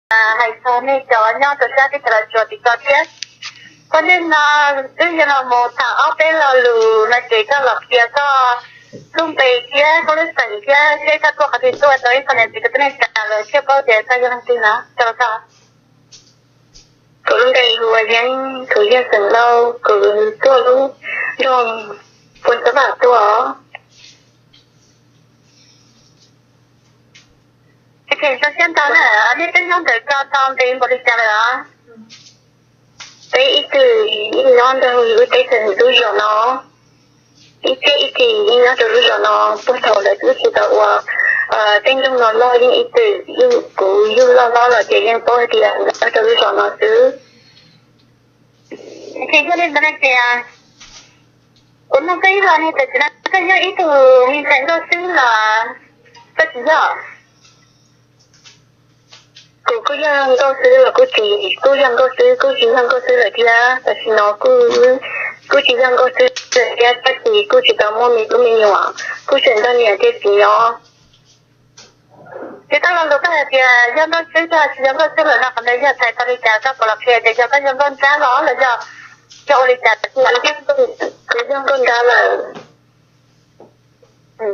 hais txog nej cov nyob rau sab teb chaws Los Tsuas tim ko thiab. Koj niaj no wb yuav los mus tham ob peb lo lus no ces koj los qhia koj lub npe thiab koj lub xeem thiab seb koj tuaj qhov twg tuaj rau ib qho niam txiv kwv tij neej tsa lawv thiaj paub tias koj yog leej twg no rau koj. Kuv lub npe hu ua Yeeb, kuv yog xeem Lauj, kuv tuaj lub nroog Pua Xab Vam tuaj. Tsis phem tso siab ntau na, nej peb nyob ntawm ko tau ntev npaum li cas lawm os? Peb ib txwm yeej nyob ntawm lub teb chaws lub zos no, ib txhiab ib txwm yeej nyob rau lub zos no. Puag thaum lawv twb tsis tau ua tej nroog no loj yeej ib txwm, kuv yug loj hlob los ces yeej paub hais tias nyob rau lub zos no xwb. Ces yog li ntawd no ces kuv nug koj ib lo, nej txawm tsis tau, koj yog ib tug me ntxhais nkauj xwb los koj tsis yog? Kuv kuj yog nkauj xwb los kuj tsis, kuj yog nkauj xwb kuj tsis yog nkauj xwb lawm thiab. Tam sim no kuj, kuj tsis yog nkauj xwb lawm thiab, tab sis kuj tsis tau muaj me tub me nyuam, kuj tseem nrog niam thiab txiv nyob. Ces koj lo lus koj hais tias yog nkauj xwb thiab tsis yog nkauj xwb lawm no, qhov ntawd yog txhais tau li cas? Koj puas los qhia tias yog koj yog nkauj nrab los los yog, yog ua li cas? Kuv yog nkauj nrab lawm.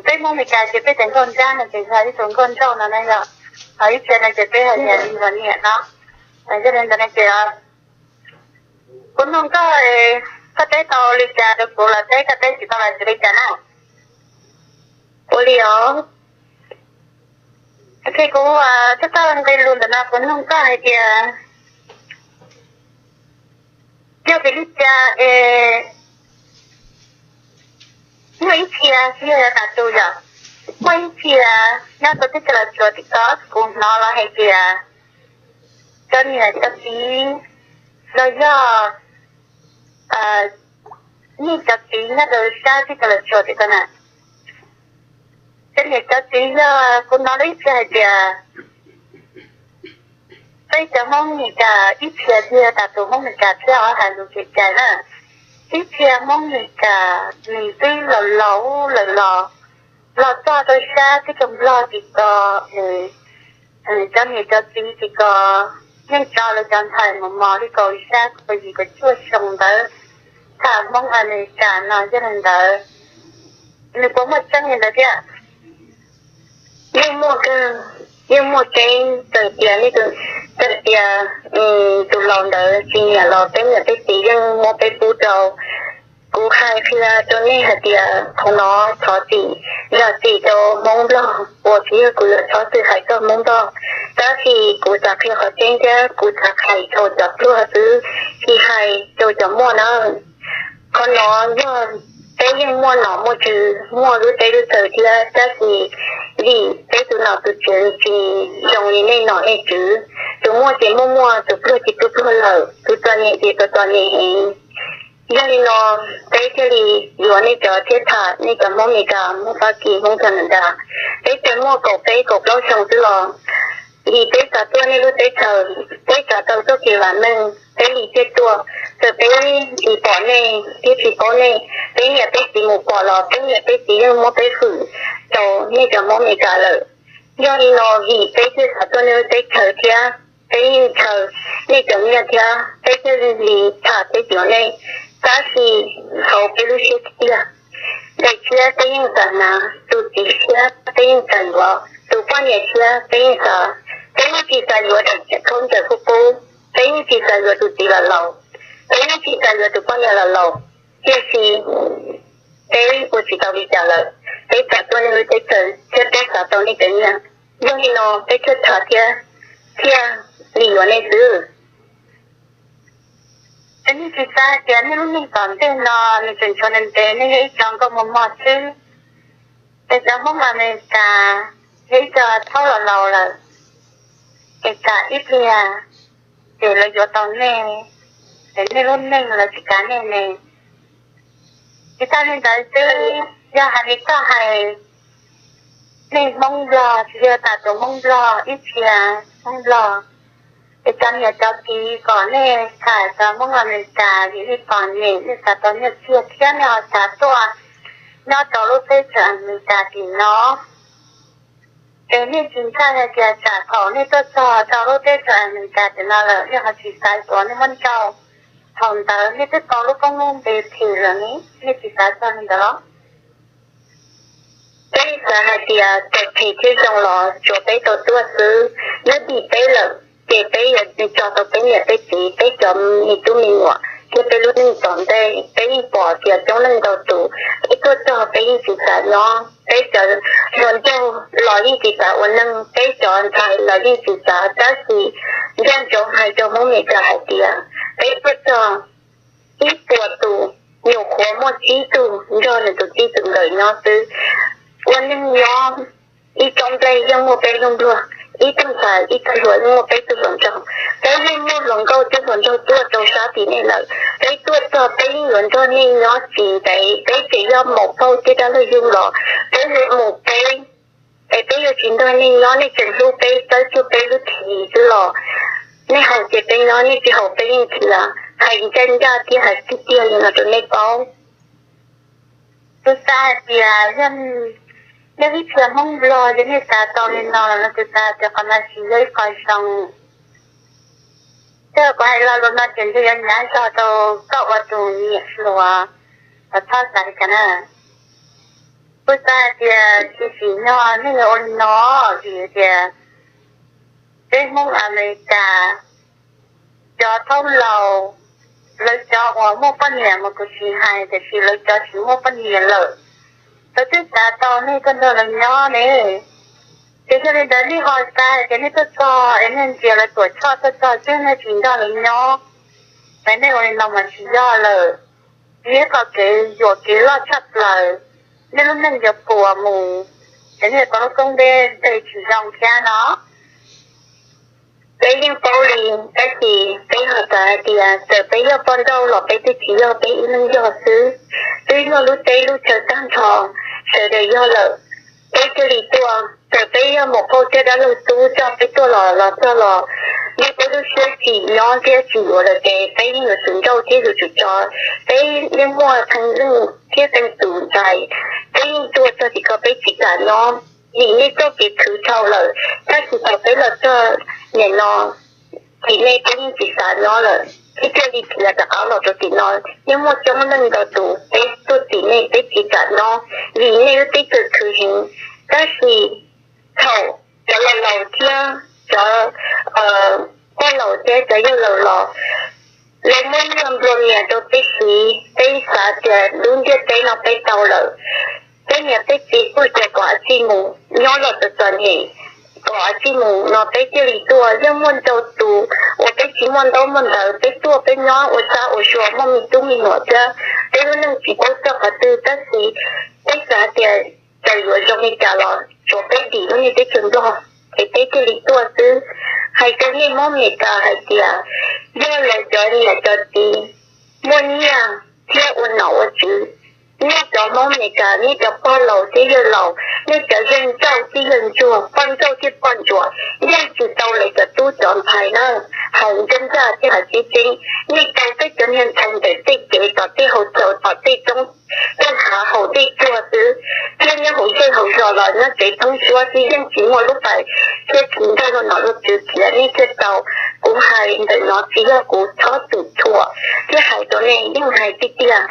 Peb Hmoob Meskas ces peb tias nkauj nrab no ces yog ib tug nkauj nrauj no na yog, ho ib txhia no ces peb hais tias li los niam no. Yog li ntawd no ces kuv nug koj, koj teb tau li cas rau kuv los teb, koj teb tsis tau los tsis li cas na. Ua li os. Kuv teb tau nqe lus ntawm no kuv nug koj hais tias yog vim li cas es muaj ib txhia, tsis yog tas tus yom, muaj ib txhia nyob rau teb chaws Los Tsuas tim ko kuv hnov los hais tias cov niam cov txiv los yog nej cov txiv nyob rau sab teb chaws Los Tsuas tim ko na, cov niam cov txiv yog kuv hnov lub ib txhia hais tias peb cov Hmoob Meskas ib txhia tsis yog tas tus Hmoob Meskas thiab os, hais lus kev cai na. Ib txhia Hmoob Meskas nws twb laus laus lawm los los txog rau sab teb chaws Nplog tim ko, cov niam cov txiv tim ko yeej tso lawv cov ntxhais mus mos li kaum xya kaum yim kaum cuaj xyoo ntawd tham Hmoob Amelikas no. Yog li ntawd nws puas muaj tseeb li ntawd thiab? Yeej muaj kawg, yeej muaj tseeb. Txawm tias, txawm tias tus laus ntawd tsis nyiam los peb niam peb txiv yeej muab peb pub rau. Kuv hais qhia rau nej hais tias qhov no thov txim, zam txim rau Hmoob Nplog uas tsis yog kuv yuav txhob txwm hais txog Hmoob Nplog, tab sis kuv xav qhia qhov tseeb thiab kuv xav hais rau cov pluag xwb, tsis hais rau cov muaj na. Qhov no yog peb yeej muaj nom muaj tswv, muaj lub teb lub chaw thiab, tab sis vim peb tus nom tus tswv tsis zoo li nej nom nej tswv, tus muaj ces muaj muaj, tus pluag ces pluag pluag lawm, tus txom nyem ces txom txom nyem heev. Yog li no peb thiaj li yuav nej cov thiab tham nej cov Hmoob Meskas, Hmoob Fab Kis, Hmoob Canada, peb tseem muaj kaum peb kaum plaub xyoo xwb los vim peb xav tuaj nej lub teb chaws, peb xav tau txoj kev vam meej peb li thiaj tuaj. Txawm peb tsis pom nej thiab tsis paub nej, peb niam peb txiv mus pom los peb niam peb txiv yeej muab peb hwm rau nej cov Hmoob Meskas lawm. Yog li no vim peb thiaj xav tuaj nej lub teb chaws thiab peb yeej ntshaw nej cov nyiaj thiab peb thiaj li tham peb yuav nej. Tab sis hauv peb lub siab tiag, daim tshiab peb yeej xav hnav, tus txiv tshiab peb yeej xav yuav, tus poj niam tshiab peb yeej xav. Peb yeej tsis xav yuav daim tshiab khaub ncaws qub qub, peb yeej tsis xav yuav tus txiv los laus, peb yeej tsis xav yuav tus poj niam los laus. Tiam sis peb ua tsis tau li cas lawm, peb xav tuaj nej lub teb chaws thiab peb xav tau nej cov nyiaj. Yog li no peb thiaj tham thiab thiaj li yuav nej xwb. Es nej tsis xav hais tias nej lub neej tom ntej no nws tseem tshuav ntev ntev, nej yog ib co nkauj mos mos xwb. Es cov Hmoob Amelikas yog ib co thaub los laus lawm, es tsam ib pliag ces lawv yuav tau nej, es nej lub neej lawv tsis kav nej ne. Tsis tas li ntawd xwb, yog hais li koj hais, nej Hmoob Nplog tsis yog tas tus Hmoob Nplog, ib txhia Hmoob Nplog, es cov niam cov txiv kom nej tham cov Hmoob Amelikas vim nej txom nyem, nej xav tau nyiaj txiag thiab nej ho xav tuaj nyob rau lub teb chaws Amelikas tim no. Es nej tsis ntshai hais tias tsam thaum nej tuaj txog rau lub teb chaws Amelikas tim no lawm nej ho tsis xaiv tuav nej muab nrauj, thaum ntawd nej twb tau lub koob lub npe phem lawm ne, nej tsis xav txog li ntawd los? Peb xav hais tias txawm phem thiab zoo los tsuav peb tau tuaj xwb, nyob dim peb lawm ces peb yuav tso tau peb niam peb txiv, peb cov me tub me nyuam thiab peb lub neej tom ntej. Peb yeej pom tias coob leej ntau tus, peb tuaj txog peb yeej tsis xav nyob, peb cov hluas nraug los yeej tsis xav ua neej, peb cov ntxhais los yeej tsis xav, tab sis ncaj ncees hais rau Hmoob Meskas hais tias peb tuaj txog ib puas tus, nyuam qhuav muaj tsib tug nrog nws tus txij tus nkawm nyob xwb. Ua neej nyob ib tsob nplej yeej muaj peb lub npluag, ib tug ntxhais ib tug hluas yeej muaj peb tug hluas nraug. Peb yeej muaj hluas nkauj thiab hluas nraug tuaj rau sab tim nej lawm. Peb tuaj txog peb yeej yuav nrog nej nyob tsis ntev, peb tseem yog maum phauj thiab dab laug yug los peb yuav mus peb, es peb yuav tsis nrog nej nyob, nej tseem hlub peb, txawb tsuag peb lub thi xwb los nej haus ces peb nyob, nej tsis haus peb yeej khiav. Hais ncaj ncaj thiab hais tiag tiag li no rau nej paub. Kuv xav hais tias yog nej ib txhia Hmoob Nplog ces nej xav tau li no los no kuv xav hais tias qhov no tsis yog ib qho zoo. Thiab kuv hais lo lus no ces ntshe yuav hnyav zog rau koj ua tus niam hluas, los txhob xav li cas na. Kuv xav hais tias tsis tsim nyog nej yuav ua li no, vim tias peb Hmoob Amelikas cov thaub laus, lawv cov uas muaj poj niam mas kuv tsis hais, tiam sis lawv cov tsis muaj poj niam lawm, lawv twb xav tau nej tuaj nrog lawv nyob ne. Ces yog li ntawd nej ho xav hais tias nej tuaj txog es nej ntsia lawv tuam tshoj tuaj txog xwb, nej tsis nrog lawv nyob, es nej ua li no mas tsis yog lawm. Nws yog qhov kev yuam kev loj tshaj plaws, nej lub neej yuav puas mus, ces nej yuav tau lub koob npe tsis zoo thiab no. Peb yeej paub li, tab sis peb ho xav hais tias txawm peb yog poj nrauj los peb twb tsis yog, peb ib leeg yog xwb. Twb yog lub teb lub chaw tag nrho, sawv daws yog lawm, peb thiaj li tuaj. Txawm peb yog maum phauj thiab dab laug tub coj peb tuaj los los txog los, yog peb lub siab tsim nyob thiab tsim yuav lawm ces peb yeej yuav tsum nrauj thiab yuav tsum tso. Peb yeej muaj qee leej thiab qee tus ntxhais, peb yeej tuaj txog tim ko peb tsis kam nyob, vim nej txoj kev khwv dhau lawm. Tab sis thaum peb los txog nim no, tim nej peb yeej tsis xav nyob lawm, peb thiaj li khiav rov qab los rau tim no. Yeej muaj coob leej ntau tus peb tuaj tim nej peb tsis kam nyob, vim nej lub teb chaws khwv heev. Tab sis thaum cov laus laus thiab cov pog laus thiab cov yawg laus los, lawv muab nyiaj nplua mias rau peb siv, peb xav tias lub ntiaj teb no peb tau lawm, peb niam peb txiv kuj tsis pom dab tsi mus, nyob los txom txom nyem, pom dab tsi mus no peb thiaj li tuaj. Yeej muaj ntau tus uas peb tsis muaj ntaub muaj ntawv, peb tuaj peb nyob ua tsab ua sua muaj me tub me nyuam thiab, peb lub neej tsis paub txog qhov twg, tab sis peb xav tias txawm yuav zoo li cas los tsuav peb dim lub niag teb chaws Nplog, ces peb thiaj li tuaj xwb. Hais rau nej Hmoob Amelikas hais tias, yog lawv cov niam cov txiv muaj nyiaj thiab ua nom ua tswv, nej cov Hmoob Amelikas, nej cov pog laus thiab yawg laus, nej cov yawg ncauj thiab yawg ntsuag, poj nrauj thiab poj ntsuam, yeej tsis tau lawv cov tub cov ntxhais na. Hais ncaj ncaj thiab hais tseeb tseeb, nej tau peb cov niag ntxhais ntawm tej kev tom tej hauv txaus tom tej roob tej hav haus dej tsuag xwb, thiab nyob hauv zej hauv zos los nyob tsev thoob suab xwb, yeej tsis muaj lub pais thiab tsis nrog luag nom luag tswv khiav nej thiaj tau. Kuv hais ntawm no tsis yog kuv txhob txwm thuam thiab hais rau nej, yeej hais tiag tiag.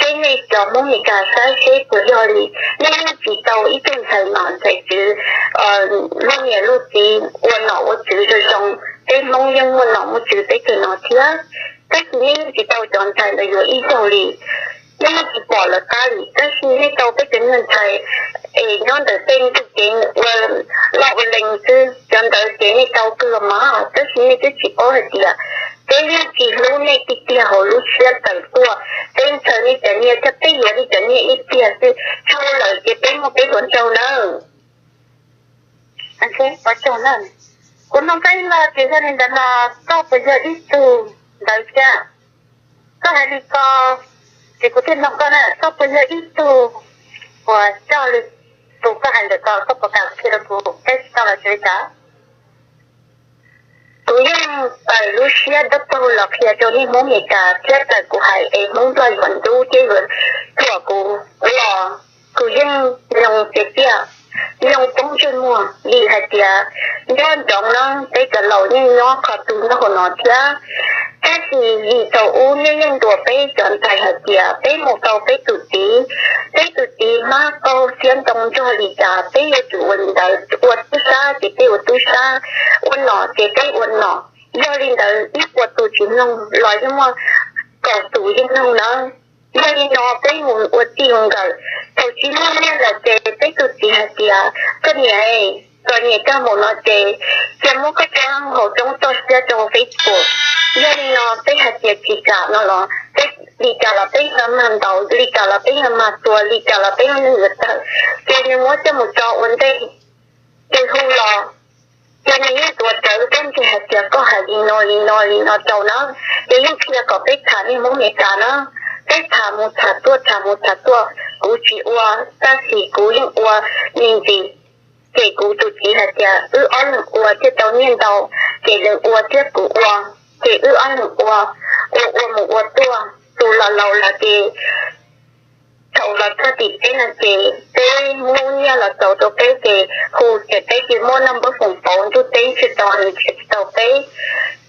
Seb nej cov Hmoob Meskas saib seb puas yog li, nej yeej tsis tau ib tug ntxhais nom ntxhais tswv, luag niam luag txiv ua nom ua tswv zoo zoo. Peb Hmoob yeej muaj nom muaj tswv teb chaws no thiab, tab sis nej yeej tsis tau cov ntxhais ntawd yuav ib zaug li. Nej yeej tsis pom lawv qab li, tab sis nej tau peb cov niag ntxhais es nyob ntawm tej ntug kev ua loj ua lees xwb, cov ntawd ces nej tau kawg los mas, tab sis nej twb tsis paub hais tias peb yeej tsis hlub nej tiag tiag hauv lub siab tawm tuaj. Peb ntshaw nej cov niag thiab peb yuav nej cov niag ib tiag xwb, tso lawm ces peb muaj peb hluas nraug nawb. Kuv nug koj ib lo ces yog li ntawd no, koj puas yog ib tug ntawd thiab? Koj hais li ko ces kuv thiaj nug koj na, koj puas yog ib tug uas coj li tus koj hais ntawm ko, koj puas kam qhia rau kuv, koj tsis tau los tsis li cas? Kuv yeej tawm lub siab dawb paug los qhia rau nej Hmoob Meskas thiab tawm kuv hais es Hmoob Nplog yuav ntub thiab yuav thuam kuv los kuv yeej nyoog tiag tiag. yoo poob ntsej muag vim hais tias nco ntsoov na, peb cov laus yeej nyob qhov twg nyob hauv no thiab. Tab sis vim thaum ub nej yeej ntuas peb cov ntxhais hais tias peb mus tau peb tus txiv, peb tus txiv hmab qaug xiab ntoo nrog li cas peb yuav tsum ua li ntawd, ua tub sab ces peb ua tub sab, ua nom ces peb ua nom. Yog li ntawd ib puas tus tsis mloog los yeej muaj kaum tus yeej mloog na. Yog li no peb mus ua txij ua nkawm, thaum tsis muaj nyiaj lawm ces peb tus txiv hais tias koj niam, txom nyem kawg npaum no ces cia muab koj tso hauv roob toj siab rau hauv Facebook. Yog li no peb hais tias tsis kam no los peb li cas los peb yog mag ntaus, li cas los peb yog mag tua, li cas los peb yog neeg yuav tawg, ces nws muab coj mus tso ua ntej. Ces hu los, ces nws yeej tuav rawv peb ntseeg hais tias koj hais li no li no li no rau na. Ces yeej qhia kom peb tham niag Hmoob Meskas na, peb tham mus tham tuaj tham mus tham tuaj, kuv tsis ua, tab sis kuv yeej ua me ntsis. Ces kuv tus txiv hais tias wb ob leeg ua thiaj tau nyiaj ntau, ces nws ua thiab kuv ua, ces wb ob leeg ua, ua ua mus ua tuaj, tus los laus lawm ces thaum los txog tim peb no ces peb muab nyiaj los txaus rau peb ces hu ces peb cia muab naj npawb foom pauv ntuj teb tsis tau nws tsis tau peb.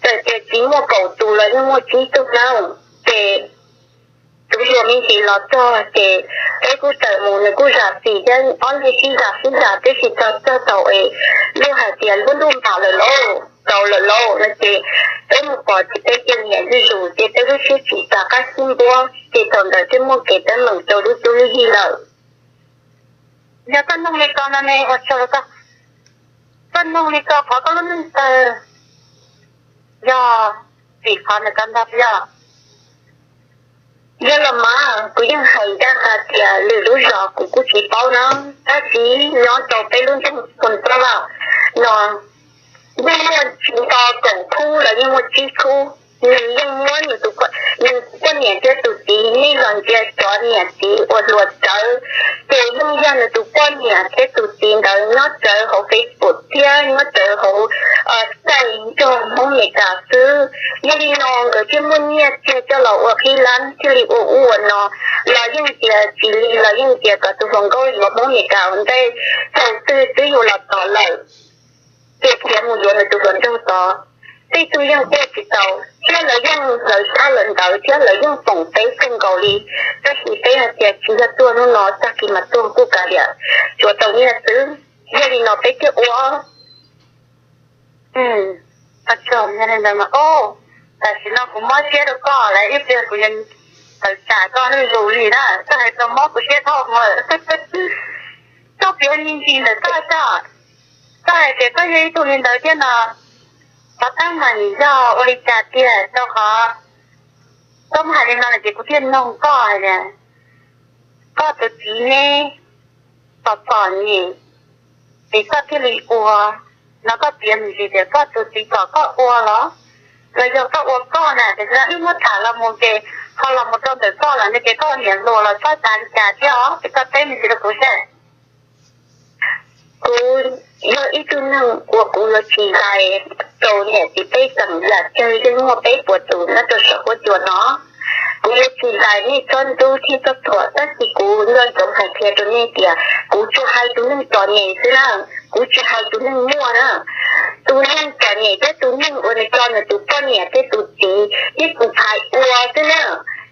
Txawm tias tsis muaj kaum tus los yeej muaj tsib tug na. Ces tus hluas me ntsis los txog ces peb kuj tawm mus, nws kuj zam txim thiab, ob leeg sib zam sib zam tib si txog thaum es luag hais tias lub ntuj npam lawm lauj, tsaus lawm lauj no ces peb mus pom ces peb cia niam zuj zus ces peb lub siab tsis tas qab sib npuab ces thaum ntawd thiaj muaj kev teeb meem rau lub cuab lub yig lawm. Yog koj nug li ko no ne, ua tsaug koj, koj nug li ko qhov koj lub neej tawg yog vim qhov nws ko ntag puas yog? Yog los mas kuv yeej hais ncaj qha tias lwm lub zos kuv kuj tsis paub na, tab sis nyob rau peb lub nroog Phoos Pab Vaj no yeej muaj tsis nto kaum khub los yeej muaj tsib khub. Nws yeej muab nws tus, nws tus poj niam thiab tus txiv nej los ntsia cov niam txiv uas hluas tsawv, ces yeej yog nws tus poj niam thiab tus txiv ntawd nyob tsawv hauv Facebook thiab nyob tsawv hauv Skype nrog Hmoob Meskas xwb. Yog li no nkawd thiaj muaj nyiaj txiag coj los ua qhib lab thiaj li ua ub ua no, los yeej tias tsis li los yeej tias kom tus hluas nkauj yuav Hmoob Meskas ua ntej, thaum twg twb yuav los tos lawm ces khiav mus yuav nws tus hluas nraug tod. Tej tug yeej tuaj tsis tau, thiab lawv yeej hlawv sab hlawv ntawv thiab lawv yeej foom peb kawg nkaus li. Tab sis peb hais tias tsis yog tuaj hnub no, tag kis mas tuaj kuj kav liam, tsuav tau nyiaj xwb. Yog li no peb thiaj ua. Tam sim no kuv mob siab rau koj lawm, ib pliag kuv yuav tawm tsam koj zuj zus li na, koj hais tau mob kuv siab dhau lawm. Koj piav me ntsis ntawm koj, koj hais tias koj yog ib tug li ntawd thiab no, qhov teeb meem yog ua li cas tiag? Rau qhov koj muab hais li no lawm ces kuv thiaj nug koj hais tias koj tus txiv neb txom txom nyem es koj thiaj li ua no, koj piav me ntsis tias koj tus txiv kom koj ua los, los yog koj ua koj na? Tiam sis wb muab tham los mus ces ho los mus rau ntawm koj lawm ne, ces koj niam hluas los txhob xav li cas thiab os, ces koj teb me ntsis rau kuv seb. Kuv yog ib tug neeg uas kuv yuav tsis zais rau niam txiv peb tseem yam twg, yeej muaj peb puas tus nyob rau saum huab cua no. Kuv yuav tsis zais nej txhob ntxub thiab txhob thuam, tab sis kuv nco ntsoov hais qhia rau nej tias kuv tsuas hais tus neeg txom nyem xwb na, kuv tsis hais tus neeg muaj na. Tus neeg txom nyem thiab tus neeg uas nws tso nws tus poj niam thiab tus txiv thiab tus ntxhais ua xwb na.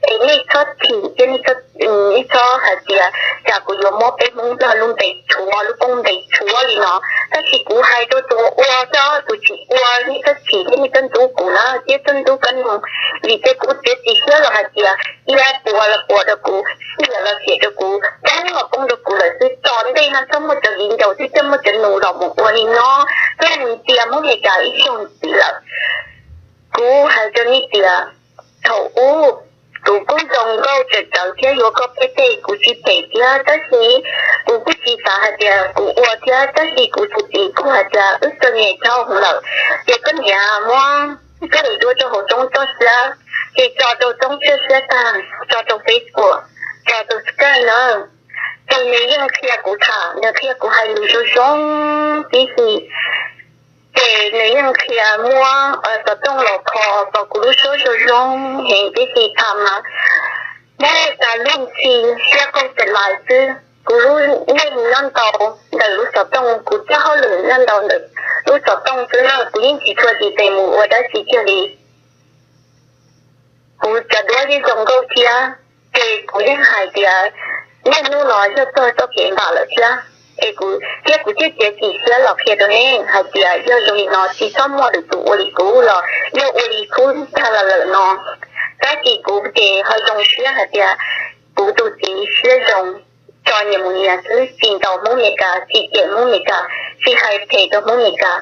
Es nej txhob thim thiab nej txhob hais tias cas kuv yuav muab peb Hmoob Nplog lub npe tshuav, lub koob npe tshuav li no. Tab sis kuv hais rau tus ua thiab tus tsis ua, nej txhob thim thiab nej txhob ntxub kuv na, thiab txhob ntxub koj nug, vim tias kuv txiav txim siab los hais tias ib puas los puas rau kuv, xiam los xiam rau kuv, poob los poob rau kuv lawm xwb. Tom ntej no txhob muaj cov viv ncaus thiab txhob muaj cov nus los mus ua li no, thiab mus ntxias Hmoob Meskas ib zaug ntxiv lawm. Kuv hais rau nej tias thaum ub kuv kuj zoo nkauj tsawv tsawv thiab yuav koj peb teg, kuv tsis phem thiab, tab sis kuv kuj tsis xav hais tias kuv ua thiab, tab sis kuv tus txiv kuj hais tias wb txom nyem dhau lawm, ces koj niam muab koj daim duab rau hauv roob toj siab, ces tso rau roob toj siab tag, tso rau Facebook, tso rau Skype na. Ces nws yeej qhia kuv tham, nws qhia kuv hais lus zoo zoo tib si. Ces nws yeej qhia muab xov tooj los kho kom kuv lub suab zoo zoo heev tib si, tham mas muab tas lub ntxhi siab qaug tas lais xwb. Kuv lub neej nyob ntau ntawm lub xov tooj, kuv txoj hauj lwm nyob ntau ntawm lub xov tooj xwb na, kuv yeej tsis tshua txawj mus ua dab tsi kiag li. Kuv cov duab yeej zoo nkauj thiab, ces kuv yeej hais tias niaj hnub no yog txog txoj kev npam lawm thiab. Es kuv thiab kuv thiaj txiav txim siab los qhia rau nej hais tias yog zoo li no tsis txhob muaj lwm tus ua li kuv los yog ua li kuv tag los lawm no. Tab sis kuv ces ho zoo siab hais tias kuv tus txiv siab zoo, tso nyias mus nyias xwb, tsis ntaus Hmoob Meskas, tsis cem Hmoob Meskas, tsis hais phem rau Hmoob Meskas,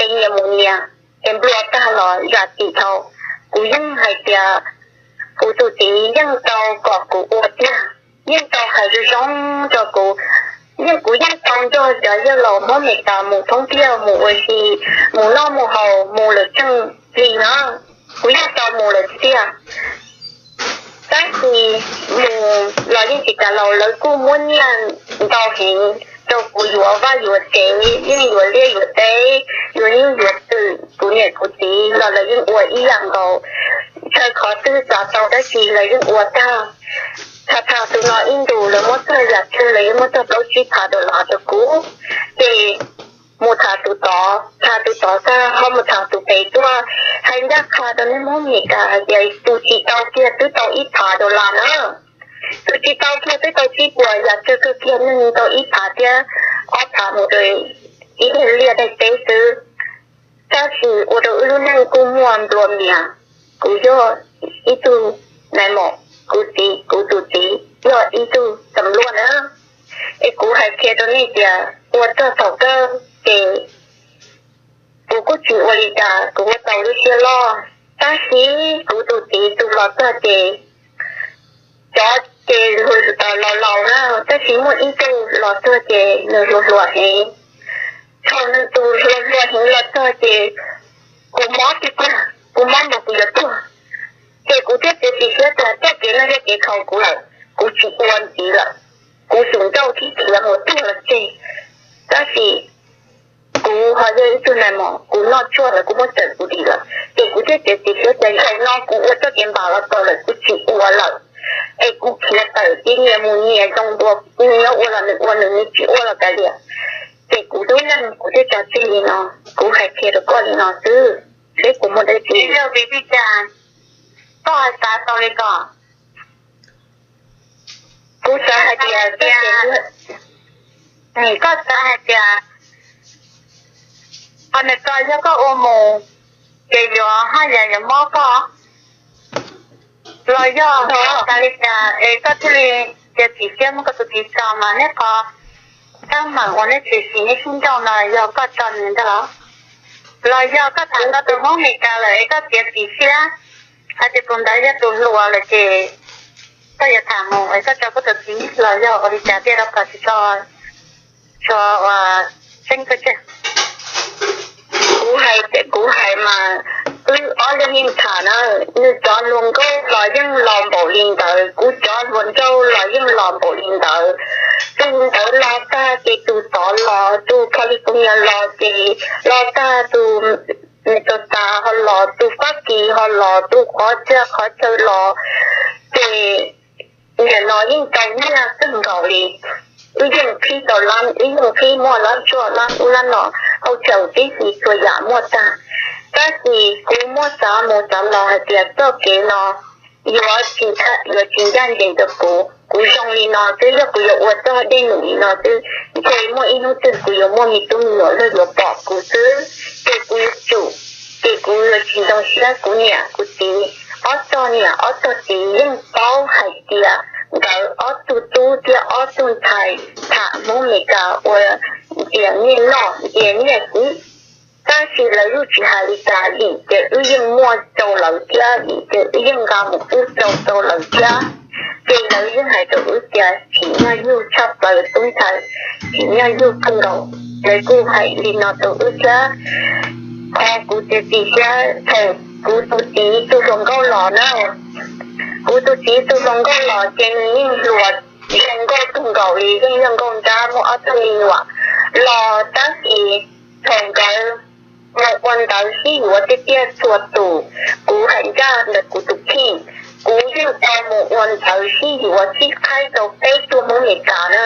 es nyias mus nyias, es nplua tag los zam txim dhau. Kuv yeej hais tias kuv tus txiv yeej tau kom kuv ua tiag, yeej tau hais zoo zoo rau kuv, yeej kuv yeej tau nrog cov yawg laus Hmoob Meskas mus thoob tiag, mus ua si, mus noj mus haus, mus lawm tseej li na, kuv yeej tau mus lawm tiag. Tab sis mus los yeej tsis tas los lawv kuj muab nyiaj ntau heev rau kuv yuav vaj yuav tsev, yeej yuav liaj yuav teb, yuav nyuj yuav twm, kuv niam kuv txiv los lawv yeej ua ib yam nkaus. Txhawm qhov twg xav tau dab tsi lawv yeej ua tag. Tham tham tus no ib ntus lawv muab txog yam twg lawv yeej muab txog plaub tsib phav dollar rau kuv. Ces mus tham tus tod, tham tus tod tag ho mus tham tus pem tuaj. Hais ncaj qha rau nej Hmoob Meskas hais tias tus tsis tau kiag twb tau ib phav dollar na. Tus tsis tau kiag twb tau tsib puas, yam tsawg kawg kiag neeg tau ib phav thiab ob phav mus rau ib daig liaj daig teb xwb. Tab sis ua rau wb lub neej kuj muaj nplua mias. Kuv yog ib tug nais maum, kuv txiv, kuv tus txiv yog ib tug xam luaj na. Es kuv hais qhia rau nej tias ua txog thaum kawg ces kuv kuj tsis ua li cas, kuv ua tau lub siab loj. Tab sis kuv tus txiv tus los txog ces cov ces laus laus na, tab sis muaj ib tug los txog ces nws hluas hluas heev. Thaum nws tus hluas hluas heev los txog ces kuv mob tiag tiag, kuv mob npaum kuv yuav tuag. Ces kuv thiaj txiav txim siab tias txoj kev no yog kev khaus kuv lawm, kuv tsis ua ntxiv lawm. Kuv xum ncauj thiab khiav mus tuag los tseg. Tab sis kuv ho yog ib tug nais maum, kuv noj tshuaj lawv kuj muab txawm kuv dim lawm, ces kuv thiaj txiav txim siab tias zaum no kuv ua txoj kev npam los tau lawm, kuv tsis ua lawm. Es kuv khiav tawm ces nyias mus nyias zoo dua, nws yuav ua los nws ua, nws tsis ua los kav liam. Ces kuv lub neej kuv thiaj tso tseg li no, kuv hais qhia rau koj li no xwb, seb puas muaj dab tsi. Yog vim li cas koj xav tau li ko? Kuv xav hais tias, koj xav hais tias qhov ntawd yog koj ua mus ces yuav haj yam yuav mob koj, los yog koj xav li cas es koj thiaj li txiav txim siab muab koj tus txiv tso mas neb qhov teeb meem uas neb tshwm sim neb sib nrauj no yog koj tso nws ntag los? Los yog koj tham tau tus Hmoob Meskas lawm es koj txiav txim siab hais tias tus ntawd yog tus hluas lawm ces koj yuav tham mus es koj tso koj tus txiv los yog ua li cas thiaj rov kom tsis tso, tso ua tseeb koj tseg? Kuv hais, kuv hais mas wb ob leeg yeej tham na, nws cov hluas nkauj los yeej los npaum li ntawd, kuv cov hluas nraug los yeej los npaum li ntawd. Tus ntawd los tag ces tus tod los, tus California los ces los tag, tus Minnesota ho los, tus Fab Kis ho los, tus qhov txhia qhov chaw los, ces nim no yeej tau nyiaj kawg nkaus li. Wb yeej qhib tau lab, wb yeej qhib muaj lab tsuag lab ub lab no, hauj chaw tib si txhua yam muaj tag. Tab sis kuv muab xav mus xav los hais tias txoj kev no yuav tsis, yuav tsis ncaj ncees rau kuv. Kuv zoo li no xwb, yog kuv yuav ua txog dej num li no xwb, ntshe muaj ib hnub twg kuv yuav muaj me tub me nyuam luag yuav pom kuv xwb. Ces kuv yuav tsum, ces kuv yuav tsis ntxhov siab. Kuv niam kuv txiv, ob txog niam ob txog txiv yeej paub hais tias nkawd ob tug tub thiab ob tug ntxhais tham Hmoob Meskas ua ntxias nyiaj noj ntxias nyiaj xwb. Tab sis lawv yeej tsis hais li cas, vim ces wb yeej muaj rau lawv thiab, vim ces wb yeej nqa mus pub rau rau lawv thiab. Ces lawv yeej hais rau wb tias tsim nyog yug tshaj plaws tub ntxhais, tsim nyog yug kawg nkaus. Lawv kuj hais li no rau wb thiab. Qhov kuv txiav txim siab thaum kuv tus txiv tus hluas nkauj los na, kuv tus txiv tus hluas nkauj los ces nws yeej hluas zoo nkauj kawg nkaus li, yeej yog nkauj nrab muaj ob tug me nyuam los, tab sis thaum nkawd mus ua ntawv sib yuav tiag tiag txhua tus, kuv hais ncaj ntawm kuv tus kheej, kuv yeej tau mus ua ntawv sib yuav sib qhaib rau peb tug Hmoob Meskas na.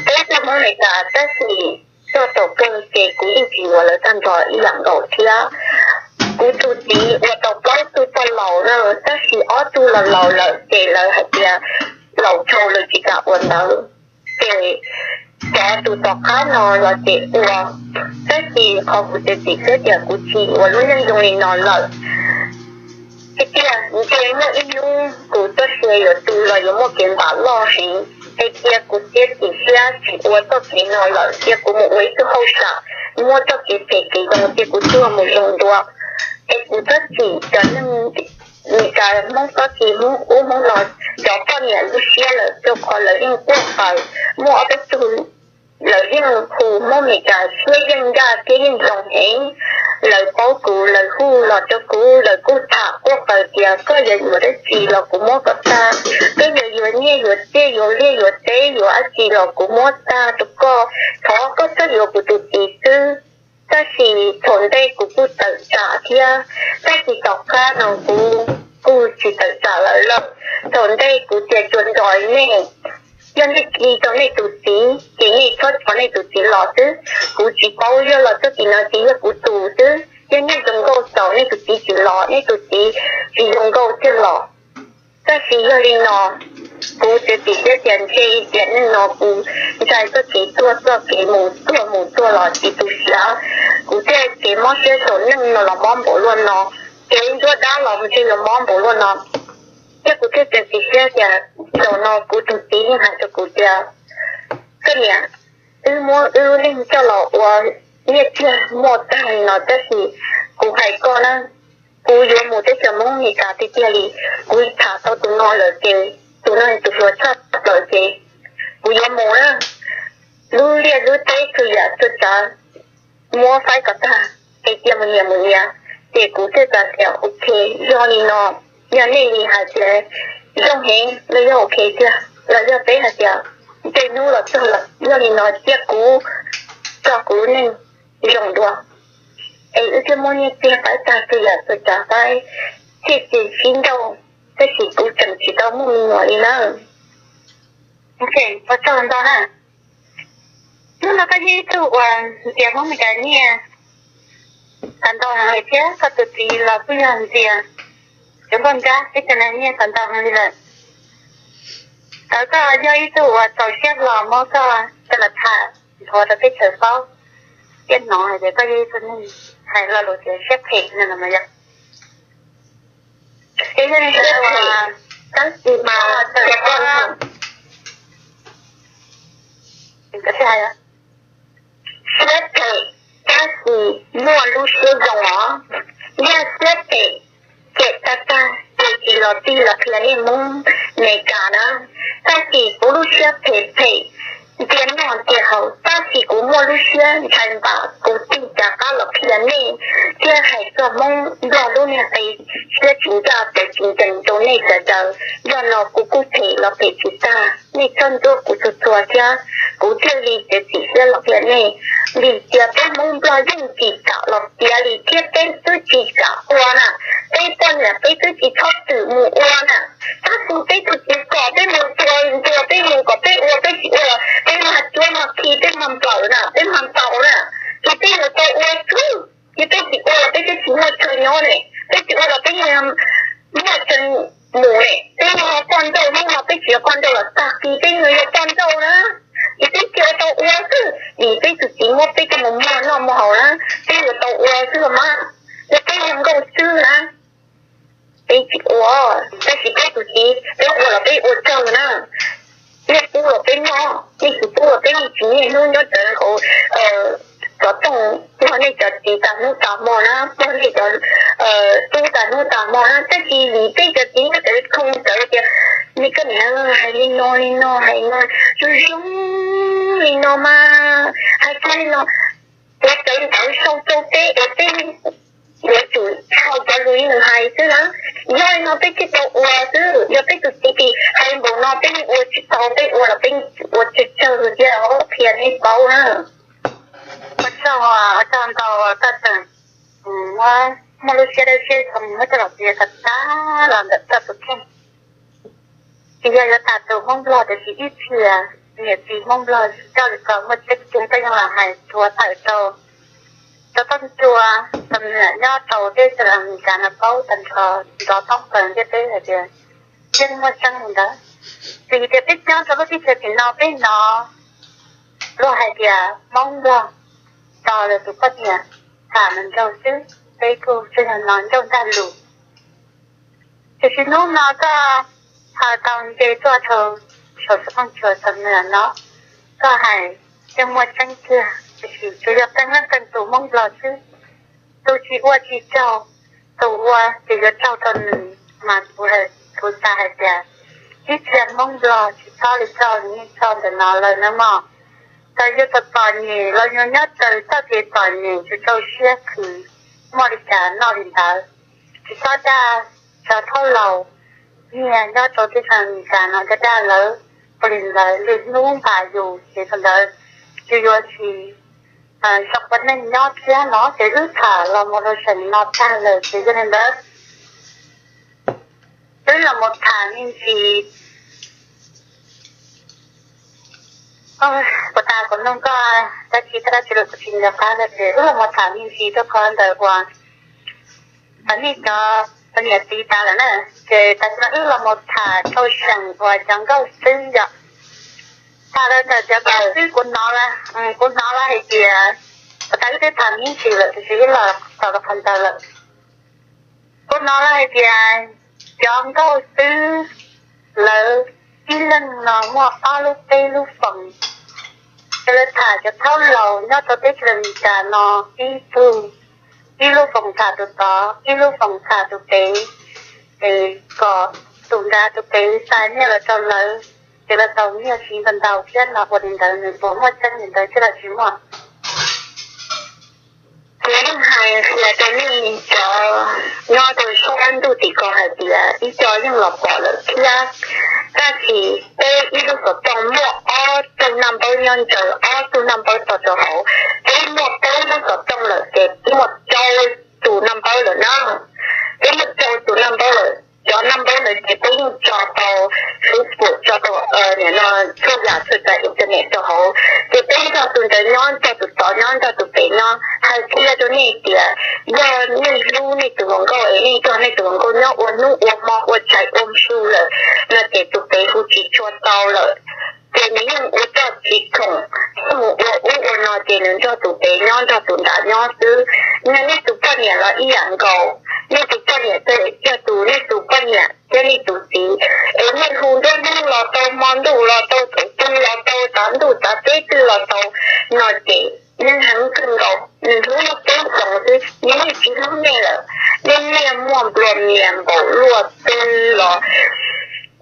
Peb tuaj Hmoob Amelikas tab sis tuaj thaum kawg ces kuv yeej tsis yuav lawv tag nrho ib yam nkaus thiab. Kuv tus txiv uas tau plaub tug tau laus na, tab sis ob tug los laus lawm ces lawv hais tias laus dhau lawv tsis kam ua ntawd. Ces cov tus tom qab no los ces ua, tab sis qhov kuv txiav txim siab tias kuv tsis ua lub neej zoo li no lawm. Tiag tiag ntshe muaj ib hnub kuv txoj sia yuav tu los yuav muaj kev npam loj heev, es cia kuv txiav txim siab tsis ua txoj kev no lawm, cia kuv mus ua ib tug hauj sam, muab txoj kev phem kev zoo cia kuv tuag mus zoo dua. Es kuv txhob txim cov neeg Meskas Hmoob txhob txim Hmoob ub Hmoob no, cov poj niam lub siab lawm rau qhov lawv yeej quaj paws, muaj ob peb tug lawv yeej hu Hmoob Meskas siab yeej ncaj thiab yeej zoo heev. Lawv paub kuv, lawv hu los rau kuv, lawv kuj tham quaj paws tias koj yuav yuav dab tsi los kuv muab kom tag, koj yuav yuav nyiaj yuav txiaj yuav liaj yuav teb yuav dab tsi los kuv muab tag rau koj, thov koj txhob yuav kuv tus txiv xwb. Tab sis thaum ntej kuv kuj tawm tsam thiab, tab sis tom qab no kuv kuj tsis tawm tsam lawm lawm. Thaum ntej kuv tias tsuas nrog nej, yog nej cia tau nej tus txiv ces nej txhob tso nej tus txiv los xwb. Kuv tsis paub yog los txoj kev no ces yog kuv tus xwb, yog nej zoo nkauj txaus nej tus txiv tsis los, nej tus txiv tsis zoo nkauj thiaj los. Tab sis yog li no, kuv txiav txim siab tias ntshe tiam neej no kuv ntshai txoj kev tuag txoj kev mus tuag mus tuag los tsis tu siab, kuv thiaj kev mob siab saum neej no los mob npaum luaj no, kev nruab dab los ntshe los mob npaum luaj no. Thiab kuv thiaj txiav txim siab tias zaum no kuv tus txiv yeej hais rau kuv tias, koj niam, wb muab wb lub neej coj los ua nyiaj txiag muaj tag li no tab sis kuv hais koj na, kuv yuav mus teb chaws Hmoob Meskas tiag tiag li. Kuv tham tau tus no lawm ces tus no tus hluas tshaj plaws ces kuv yuav mus na. Lub liaj lub teb txhua yam txhua tsav muab faib kom tag, es cia mus nyias mus nyias. Ces kuv thiaj xav tias ok, yog li no, yog nej li hais tias zoo heev los yog ok tiag, los yog peb hais tias tej hnub los txog lawm, yog li no cia kuv tso kuv lub neej zoo dua, es wb thiaj muab nyiaj txiag faib tag txhua yam txhua tsav faib, thiaj tsis sib nrauj, tab sis kuv tseem tsis tau muaj me nyuam li na. Ua tsaug ntau na. Hnub no koj yog ib tug uas ntxias Hmoob Meskas nyiaj tau ntau heev li thiab koj tus txiv los kuj yog ntxias cov nkauj nrab teb chaws no nyiaj tau ntau heev li lawm. Thaum koj yog ib tug uas txaus siab hlo muab koj coj los tham nthuav rau teb chaws paub thiab hnov hais tias koj yog ib tug neeg hais lo lus tias siab phem no mas yog. Ces yog li ntawd, tab sis mas, siab phem tab sis muaj lub siab zoo os. Yog siab phem ces tag tag ces tsis los tig los qhia nej Hmoob Meskas na. Tab sis kuv lub siab phem phem, ntxias noj ntxias haus, tab sis kuv muaj lub siab ntshai npam, kuv tig rov qab los qhia nej thiab hais txog Hmoob Nplog lub niag qe siab tsis ncaj pes tsis ncees rau nej sawv daws. Yog no kuv kuj phem los phem tsis tag, nej txhob ntxub kuv txhua txhua thiab. Kuv thiaj li txiav txim siab los qhia nej, vim tias peb Hmoob Nplog yeej tsis kam los piav li thiab peb twb tsis kam ua na. Peb poj niam peb twb tsis txhob txwm mus ua na. Tab sis peb tus txiv kom peb mus tua ntua peb mus kom peb ua, peb tsis ua los peb mag cuab mag khi peb mag nplawm na, peb mag ntaus na. Ces peb yuav tau ua xwb, ces peb tsis ua los peb twb tsis muaj chaw nyob ne, peb tsis ua los peb muaj chaw mus ne. Peb yog poj nrauj hnub no peb tsis yog poj nrauj los tag kis peb yuav yog poj nrauj na. Ces peb thiaj tau ua xwb, vim peb tus txiv muab peb coj mus muag noj muag haus na, peb yuav tau ua xwb los mas. Yog peb yog nkauj xwb na, peb tsis ua, tab sis peb tus txiv peb ua los peb ua tsawg na. Nej pub los peb noj, nej tsis pub los peb yeej tsis niaj hnub nyob rawv hauv xov tooj ua nej cov txiv tas hnub tas hmo na, ua nej cov tub tas hnub tas hmo na. Tab sis vim peb cov txiv nyob rawv khoo rawv tias, nej koj niam hais li no li no, hais no zoo zoo li no mas, hais tag li no, ua txawv ntawv sau rau peb es peb yuav tsum tau cov lus nws hais xwb na. Yog li no peb thiaj tau ua xwb, yog peb tus txiv tsis hais npaum no peb yeej ua tsis tau, peb ua los peb ua tsawg tsawg thiab qhia nej paub na. Ua tsaug, ua tsaug ntau, koj tseem muaj lub siab dawb siab zoo muab coj los piav tag tag los ntawm koj tus kheej. Tsis yog yuav tham tus Hmoob Nplog tiam sis ib txhia niam txiv Hmoob Nplog tsis coj li ko, muaj tseeb tiag koj yeej los hais txhua tawm rau cov tub ncua, cov me nyuam nyob rau teb chaws Amelikas no paub tag nrho, nrov toob plaws ntiaj teb hais tias yeej muaj tseeb li ntawd. Vim tias peb nyob rau lub teb chaws tim no peb hnov luag hais tias Hmoob Nplog tso lawv tus poj niam tham nws nraug xwb, peb kuj tsuas yog hnov ncauj ntaj lus. Tiam sis hnub no koj ho tau nce tuaj rau saum xov tooj tshua tau nws no, koj hais yeej muaj tseeb tiag, tiam sis tsuas yog qee leej qee tus Hmoob Nplog xwb. Tus tsis ua tsis tsaug, tus ua ces yuav tsaug rau nws, mas kuv hais, kuv xav hais tias ib txhia Hmoob Nplog tsis txhob li txoj li nej txoj ntawm no lawm nawb mog. Txawm yuav txom txom nyem los yuav nyob raws txoj kev txom nyem tsis rau siab khwv, muaj li cas noj li ntawd. Tsis txhob dag cov thaub laus nyiag nyob rau teb chaws Amelikas no, cov dag lawv ua li ntawd lwm hnub npam yus ces thaum ntawd yus yuav tsis zoo ua neej nyob thiab no. Ces wb tham los mus rau seem no tag lawm ces yog li ntawd wb los mus tham me ntsis. Puas tas kuv nug koj dab tsi, dab tsi los kuv tsis nco qab lawm ces wb los mus tham me ntsis rau qhov ntawd uas nej cov niam txiv tas lawm na. Ces tam sim no wb los mus tham rau seem uas cov nkauj xwb yom. Tham los ntawm cov nkauj xwb kuv hnov, kuv hnov los hais tias, puas tas wb twb tham me ntsis lawm tiam sis wb los txog rau qhov ntawd lawm. Kuv hnov los hais tias cov nkauj xwb lawv ib leeg no muaj ob lub peb lub foos. Ces lawv tham cov thaub laus nyob rau teb chaws Amelikas no ib tug, ib lub foos tham tus tod, ib lub foos tham tus pem, es kom tus nrad tus pem xa nyiaj los rau lawv, ces lawv tau nyiaj siv ntau ntau thiab no. Ua li ntawd nws puas muaj tseeb li ntawd thiab los tsis muaj? Kuv yeej hais qhia rau nej cov nyob rau sab ntuj tim ko hais tias ib co yeej los pom lawm thiab. Tab sis peb ib lub xov tooj muaj ob tug naj npawb nyob ntawd, ob tug naj npawb tso rau hauv. Peb muaj peb lub xov tooj lawm ces peb muaj rau tus naj npawb lawm na. Peb muaj rau tus naj npawb lawm. Cov naj npawb ntawd ces peb yeej tso tau Facebook, tso tau nim no txhua yam txhua tsav internet rau hauv. Ces peb nrog tus ntawd nyob, nrog tus tod nyob, nrog tus pem nyob. Hais qhia rau nej tias yog nej hlub nej tus hluas nkauj es nej nrog nej tus hluas nkauj nyob ua hnub ua hmo ua tshais ua su lawm no ces tus pem hu tsis tshua tau lawm. Ces nws yeej ua toj tsis khoom, yeej mus ua ub ua no ces nws nrog tus pem nyob nrog tus nrad nyob xwb. Yog nej tus poj niam los ib yam nkaus, nej tus poj niam txawm yog tus, nej tus poj niam thiab nej tus txiv, es nej hu nruab hnub los tau, hmo ntuj los tau, thaum twg los tau, tav ntuj tav teb twg los tau no ces yeej heev kawg nkaus, nws hlub nej peb xyoos xwb, nws yeej tsis hlub nej lawm. Nej niaj muaj nplua mias npaum luaj twg los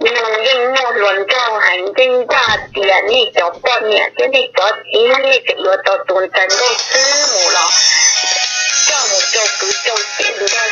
nws yeej muaj hluas nraug heev, yeej npaj tias nej cov poj niam thiab nej cov txiv nej tseem yuav tau tus ntxhais nkauj xwb mus los coj mus rau kwv rau tij nrog